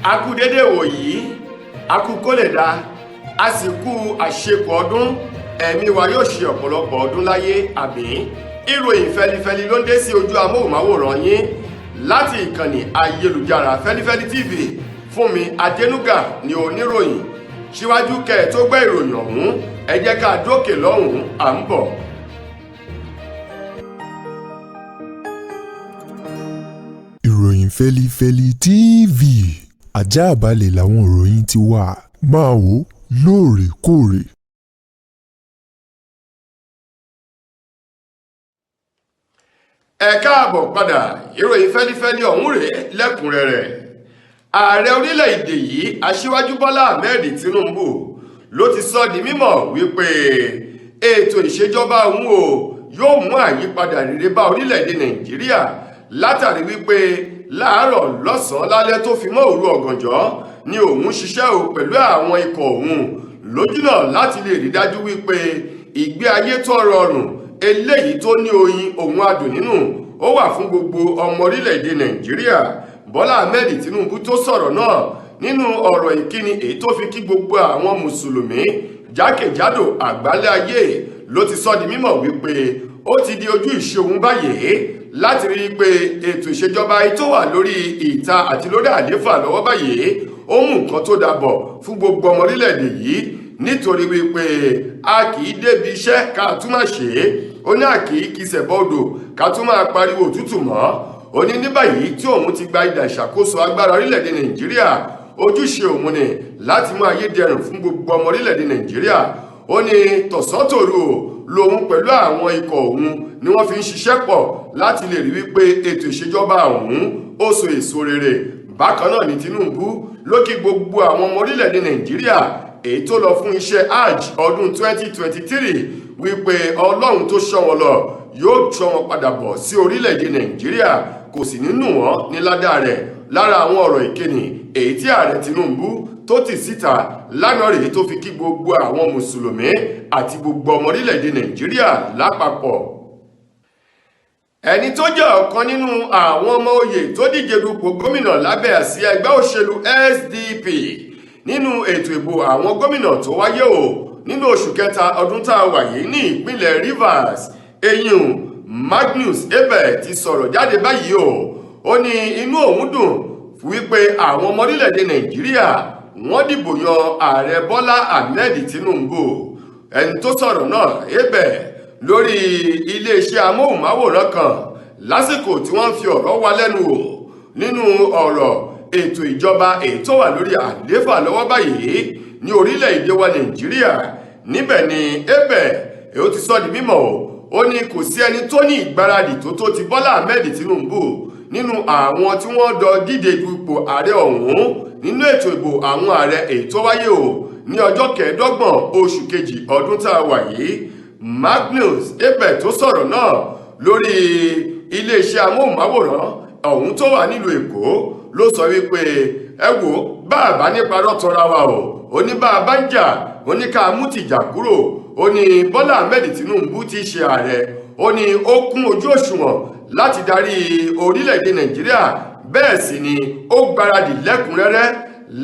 A kú dédé wòyí, a kú kó lè dá, a sì kú àṣepọ̀ ọdún. Ẹ̀mí wa yóò ṣe ọ̀pọ̀lọpọ̀ ọdún láyé, àmín. Ìròyìn fẹlifẹli ló ń dé sí ojú amóhùnmáwòrán yín láti ìkànnì ayélujára Fẹlifẹli TV. Fúnmi Adénúgà ni oníròyìn. Síwájú kẹ́ ẹ tó gbọ́ ìròyìn ọ̀hún, ẹ jẹ́ ká dókè lọ́hùn-ún, à ń bọ̀. Ìròyìn Fẹlifẹli TV, ajáàbalẹ̀ làwọn ìròyìn ti wà, máa wò lóòrèkóòrè. Ẹ káàbọ̀ padà. Ìròyìn fẹ́lifẹ́li ọ̀hún rèé lẹ́kùnrẹ́rẹ́. Ààrẹ orílẹ̀-èdè yìí, Aṣíwájú Bọ́lá Ahmed Tinubu, ló ti sọ di mímọ̀ wípé ètò ìṣèjọba òun o yóò mú àyípadà rere bá orílẹ̀-èdè Nàìjíríà, látàrí wípé láàárọ̀, lọ́sàn-án, lálẹ́ tó fi mọ́ òru ọ̀gànjọ́ ni òun ṣiṣẹ́ o pẹ̀lú àwọn ikọ̀ òun lójúnà láti lè rí dájú wípé ìgbé ayé tó rọrùn, eléyìí tó ní oyin òun adùn nínú, ó wà fún gbogbo ọmọ orílẹ̀-èdè Nàìjíríà. Bọ́lá Ahmed Tinubu tó sọ̀rọ̀ náà nínú ọ̀rọ̀ ìkíni èyí tó fi kí gbogbo àwọn mùsùlùmí jákèjádò àgbálẹ̀ ayé, ló ti sọ di mímọ̀ wípé ó ti di ojú ìṣe òun báyìí láti rí i pé ètò ìṣèjọba tó wà lórí ìta àti lórí àlééfà lọ́wọ́ báyìí, ó mú nǹkan tó dàbọ̀ fún gbogbo ọmọ orílẹ̀-èdè yìí, nítorí wípé a kì í débi iṣẹ́ ká tún máa ṣe é. Ó ní a kì í kisẹ̀ bọ́ọ̀dù ká tún máa pariwo òtútù mọ́. Ó ní ní báyìí tí òun ti gba idà ìṣàkóso agbára orílẹ̀-èdè Nàìjíríà, ojúṣe òun ni láti mú ayé dẹrùn fún gbogbo ọmọ orílẹ̀-èdè Nàìjíríà. Ó ní tọ̀sán-tòru lòun pẹ̀lú àwọn ikọ̀ òun ni wọ́n fi ń ṣiṣẹ́ pọ̀ láti lè rí wípé ètò ìṣèjọba òun ó so èso rere. Bákan náà ní Tinubu ló kí gbogbo àwọn ọmọ orílẹ̀-èdè Nàìjíríà èyí tó lọ fún iṣẹ́ Hajj ọdún 2023 wípé Ọlọ́run tó ṣọ́ wọn lọ yóò ṣọ́ wọn padà bọ̀ sí orílẹ̀-èdè Nàìjíríà, kò sì nínú wọn ní ládàá rẹ̀. Lára àwọn ọ̀rọ̀ ìkíni èyí tí ààrẹ Tinubu tó tì síta lánàá rèé tó fi kí gbogbo àwọn mùsùlùmí àti gbogbo ọmọ orílẹ̀-èdè Nàìjíríà lápapọ̀. Ẹni tó jẹ́ ọ̀kan nínú àwọn ọmọ oyè tó díje dupò gómìnà lábẹ́ àsíá ẹgbẹ́ òṣèlú SDP nínú ètò ìbò àwọn gómìnà tó wáyé o nínú oṣù kẹta ọdún tá a wà yìí ní ìpínlẹ̀ Rivers, eyín Magnus Abe, ti sọ̀rọ̀ jáde báyìí o. Ó ní inú òun dùn wípé àwọn ọmọ orílẹ̀-èdè Nàìjíríà wọ́n dìbò yan ààrẹ Bọ́lá Ahmed Tinubu. Ẹni tó sọ̀rọ̀ náà, Abe, lórí iléeṣẹ́ amóhùnmáwòrán kan lásìkò tí wọ́n fi ọ̀rọ̀ wá lẹ́nu wò nínú ọ̀rọ̀ ètò ìjọba èyí tó wà lórí àlééfà lọ́wọ́ báyìí ní orílẹ̀-èdè wa Nàìjíríà. Níbẹ̀ ni Abe èyí ti sọ di mímọ̀ o. Ó ní kò sí ẹni tó ní ìgbáradì tó tó ti Bọ́lá Ahmed Tinubu nínú àwọn tí wọ́n dọ díje dupò ààrẹ ọ̀hún nínú ètò ìbò àwọn ààrẹ èyí tó wáyé o ní ọjọ́ 25 oṣù kejì ọdún tá a wà yìí. Magnus Abe tó sọ̀rọ̀ náà lórí iléeṣẹ́ amóhùnmáwòrán ọ̀hún tó wà nílùú Èkó ló sọ wípé, ẹ wò, bá a bá nípa rọ́tọ́ra wa o, ó ní bá a bá ń jà, ó ní ká mú tìjà kúrò. Ó ní Bọ́lá Ahmed Tinubu ti ṣe ààrẹ, ó ní ó kún ojú òṣùwọ̀n láti darí orílẹ̀-èdè Nàìjíríà, bẹ́ẹ̀ sì ni ó gbáradì lẹ́kùnrẹ́rẹ́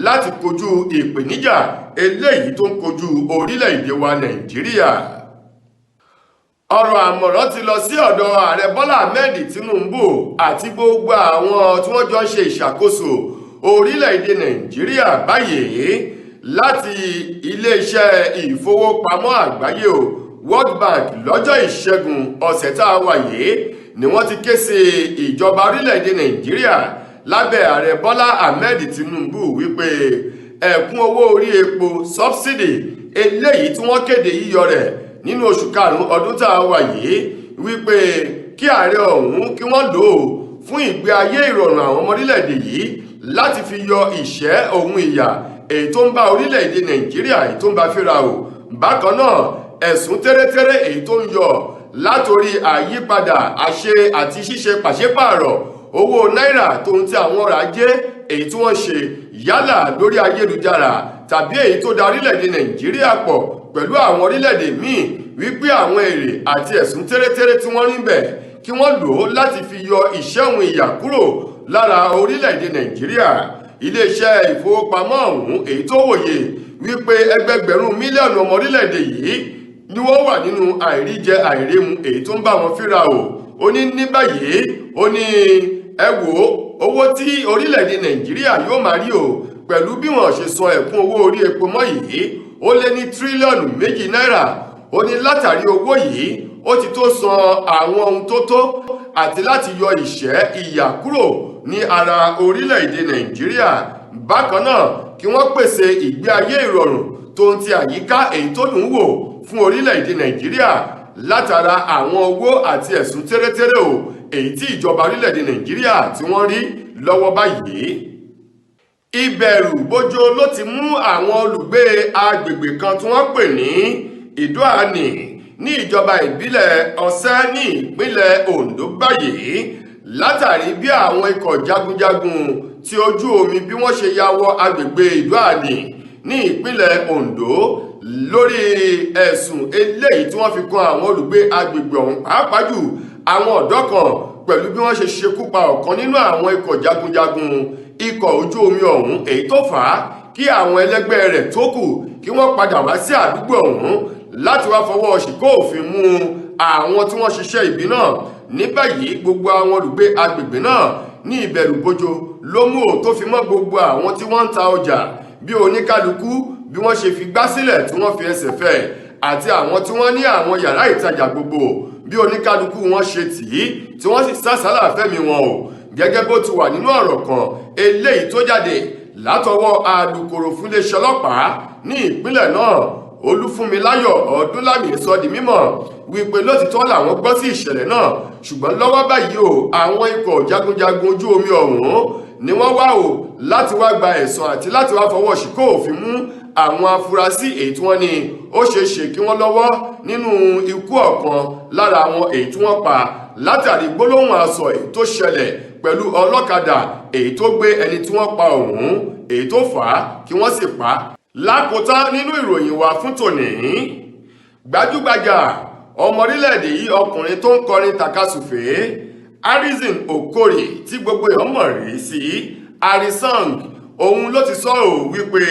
láti kojú ìpèníjà eléyìí tó ń kojú orílẹ̀-èdè wa Nàìjíríà. Ọ̀rọ̀ àmọ̀ràn ti lọ sí ọ̀dọ̀ ààrẹ Bọ́lá Ahmed Tinubu àti gbogbo àwọn tí wọ́n jọ ń ṣe ìṣàkóso orílẹ̀-èdè Nàìjíríà báyìí láti iléeṣẹ́ ìfowópamọ́ àgbáyé o, World Bank. Lọ́jọ́ ìṣẹ́gun ọ̀sẹ̀ tá a wà yìí ni wọ́n ti ké sí ìjọba orílẹ̀-èdè Nàìjíríà lábẹ́ ààrẹ Bọ́lá Ahmed Tinubu wípé ẹ̀kún owó orí epo, subsidy, eléyìí tí wọ́n kéde yíyọ rẹ̀ nínú oṣù karùn-ún ọdún tá a wà yìí, wípé kí ààrẹ ọ̀hún kí wọ́n lò ó fún ìgbé ayé ìrọ̀rùn àwọn ọmọ orílẹ̀-èdè yìí láti fi yọ ìṣẹ́ òun ìyà èyí tó ń bá orílẹ̀-èdè Nàìjíríà, èyí tó ń bá fínra o. Bákan náà, ẹ̀sùn tẹ́rẹ́tẹ́rẹ́ èyí tó ń yọ látòrí àyípadà àṣe àti ṣíṣe pàṣípààrọ̀ owó náírà tó ń ti àwọn ọrọ̀ ajé èyí tí wọ́n ṣe, yálà lórí ayélujára tàbí èyí tó da orílẹ̀-èdè Nàìjíríà pọ̀ pẹ̀lú àwọn orílẹ̀-èdè míì, wípé àwọn èrè àti ẹ̀sùn tẹ́rẹ́tẹ́rẹ́ tí wọ́n rí bẹ̀, kí wọ́n lò ó láti fi yọ ìṣẹ́hun ìyà kúrò lára orílẹ̀-èdè Nàìjíríà. Iléeṣẹ́ ìfowópamọ́ ọ̀hún èyí tó wòye wípé ẹgbẹgbẹ̀rún mílíọ̀nù ọmọ orílẹ̀-èdè yìí ni wọ́n wà nínú àìríjẹ àìrímu èyí tó ń bá wọn fínra o. Ó ní ní báyìí, ó ní ẹ wò ó, owó tí orílẹ̀-èdè Nàìjíríà yóò máa rí o pẹ̀lú bí wọ́n ṣe san ẹ̀kún owó orí epo mọ́ yìí, ó lé ní tírílíọ̀nù 2 náírà. Ó ní látàrí owó yìí, ó ti tó san àwọn ohun tó tó àti láti yọ ìṣẹ́ ìyà kúrò ní ara orílẹ̀-èdè Nàìjíríà. Bákan náà, kí wọ́n pèsè ìgbé ayé ìrọ̀rùn tó ń ti àyíká èyí tó dùn wò fún orílẹ̀-èdè Nàìjíríà látara àwọn owó àti ẹ̀sùn tẹ́rẹ́tẹ́rẹ́ o èyí tí ìjọba orílẹ̀-èdè Nàìjíríà tí wọ́n rí lọ́wọ́ báyìí. Ìbẹ̀rù bójó ló ti mú àwọn olùgbé agbègbè kan tí wọ́n pè ní Ìdóàní ní ìjọba ìbílẹ̀ Ọ̀sẹ́ ní ìpínlẹ̀ Ondo báyìí, látàrí bí àwọn ikọ̀ jagunjagun tí ojú omi bí wọ́n ṣe ya wọ agbègbè Ìdóàní ní ìpínlẹ̀ Ondo lórí ẹ̀sùn eléyìí tí wọ́n fi kan àwọn olùgbé agbègbè ọ̀hún, pàápàá jù àwọn ọ̀dọ́ kan, pẹ̀lú bí wọ́n ṣe ṣekú pa ọ̀kan nínú àwọn ikọ̀ jagunjagun ikọ̀ ojú omi ọ̀hún, èyí tó fà á kí àwọn ẹlẹ́gbẹ́ rẹ̀ tó kù kí wọ́n padà wá sí àdúgbò ọ̀hún láti wá fọwọ́ ṣìkó òfin mú àwọn tí wọ́n ṣiṣẹ́ ibi náà. Ní báyìí, gbogbo àwọn olùgbé agbègbè náà ní ìbẹ̀rù bojo ló mú ò tó fi mọ́ gbogbo àwọn tí wọ́n ń ta ọjà, bí oníkálukú bí wọ́n ṣe fi gbá sílẹ̀ tí wọ́n fi ẹsẹ̀ fẹ́, àti àwọn tí wọ́n ní àwọn yàrá ìtajà gbogbo, bí oníkálukú wọn ṣe tì í tí wọ́n sì sásàlà fẹ́mi wọn o. Gẹ́gẹ́ bó ti wà nínú ọ̀rọ̀ kan eléyìí tó jáde látọwọ́ alukoro fún iléeṣẹ́ ọlọ́pàá ní ìpínlẹ̀ náà, Olúfúnmiláyọ̀ Ọdúnlámì, sọ di mímọ̀ wípé lótìtọ́ làwọn gbọ́ sí ìṣẹ̀lẹ̀ náà, ṣùgbọ́n lọ́wọ́ báyìí o, àwọn ikọ̀ jagunjagun ojú omi ọ̀hún ni wọ́n wá o láti wá gba ẹ̀sùn àti láti wá fọwọ́ ṣìkó òfin mú àwọn afurasí èyí tí wọ́n ní ó ṣeé ṣe kí wọ́n lọ́wọ́ nínú ikú ọ̀kan lára àwọn èyí tí wọ́n pa látàrí gbólóhùn asọ̀ èyí tó ṣẹlẹ̀ pẹ̀lú ọlọ́kadà èyí tó gbé ẹni tí wọ́n pa ọ̀hún, èyí tó fà á kí wọ́n sì pa á. Lákòótán nínú ìròyìn wa fún tòní, gbajúgbajà ọmọ orílẹ̀-èdè yìí ọkùnrin tó ń kọrin tàkasùfèé, Harrison Okorie, tí gbogbo èèyàn mọ̀ rí sí Harrysong, òun ló ti sọ ọ́ wípé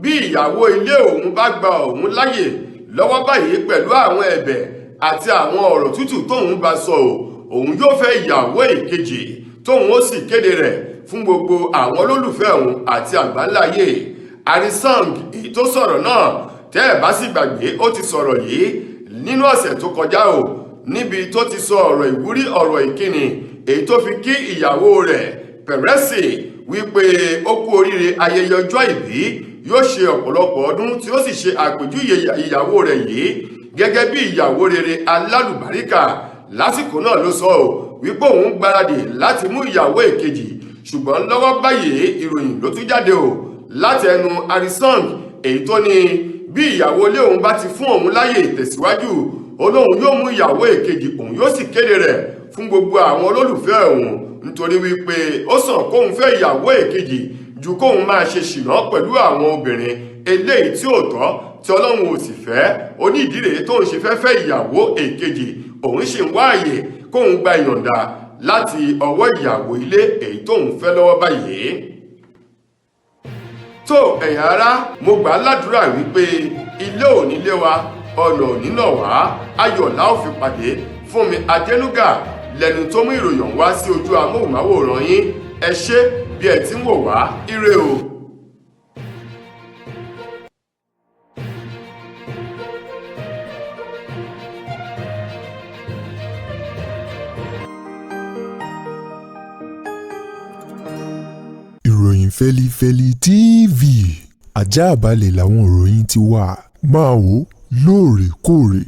bí ìyàwó ilé òun bá gba òun láyè lọ́wọ́ báyìí pẹ̀lú àwọn ẹ̀bẹ̀ àti àwọn ọ̀rọ̀ tútù tóun bá sọ ọ́, òun yóò fẹ́ ìyàwó ìkejì, tóun ó sì kéde rẹ̀ fún gbogbo àwọn olólùfẹ́ òun àti àgbáńláyé. Harrysong èyí tó sọ̀rọ̀ náà, tẹ́ ẹ̀ bá sì gbàgbé, ó ti sọ̀rọ̀ yìí nínú ọ̀sẹ̀ tó kọjá o, níbi tó ti sọ ọ̀rọ̀ ìwúrí, ọ̀rọ̀ ìkíni èyí tó fi kí ìyàwó rẹ̀ Pẹ̀rẹ́sì wípé ó kú oríire ayẹyẹ ọjọ́ ìbí, yóò ṣe ọ̀pọ̀lọpọ̀ ọdún, tí ó sì ṣe àpèjúwe ìyàwó rẹ̀ yìí gẹ́gẹ́ bí ìyàwó rere alálùbáríkà. Lásìkò náà ló sọ ọ́ wípé òun gbáradì láti mú ìyàwó èkejì, ṣùgbọ́n lọ́wọ́ báyìí, ìròyìn ló tún jáde o láti ẹnu Harrysong èyí tó ní bí ìyàwó ilé òun bá ti fún òun láyè ìtẹ̀síwájú, olóhùn yóò mú ìyàwó èkejì, òun yóò sì kéde rẹ̀ fún gbogbo àwọn olólùfẹ́ òun, nítorí wípé ó sàn kóun fẹ́ ìyàwó èkejì ju kóun máa ṣe ṣìnà pẹ̀lú àwọn obìnrin eléyìí tí ò tọ́, tí Ọlọ́run ò sì fẹ́. Onídìí tóun ṣe fẹ́ fẹ́ ìyàwó èkejì, òun sì ń wá àyè kóun gba ìyọ̀ǹda láti ọwọ́ ìyàwó ilé èyí tóun fẹ́ lọ́wọ́ báyìí. Tó ẹ̀yin ará, mo gbà á ládùúrà wípé ilé ò ní lé wa, ọ̀nà ò ní nà wá, ayọ̀ la ó fi pàdé. Fúnmi Adénúgà lẹ́nu tó mú ìròyìn wá sí ojú amóhùnmáwòrán yín. Ẹ ṣé bí ẹ ti ń wò wá. Ire o. Ìròyìn Fẹ́lifẹ́li TV, ajáàbalẹ̀ làwọn ìròyìn ti wà. Máa wò lóòrèkóòrè.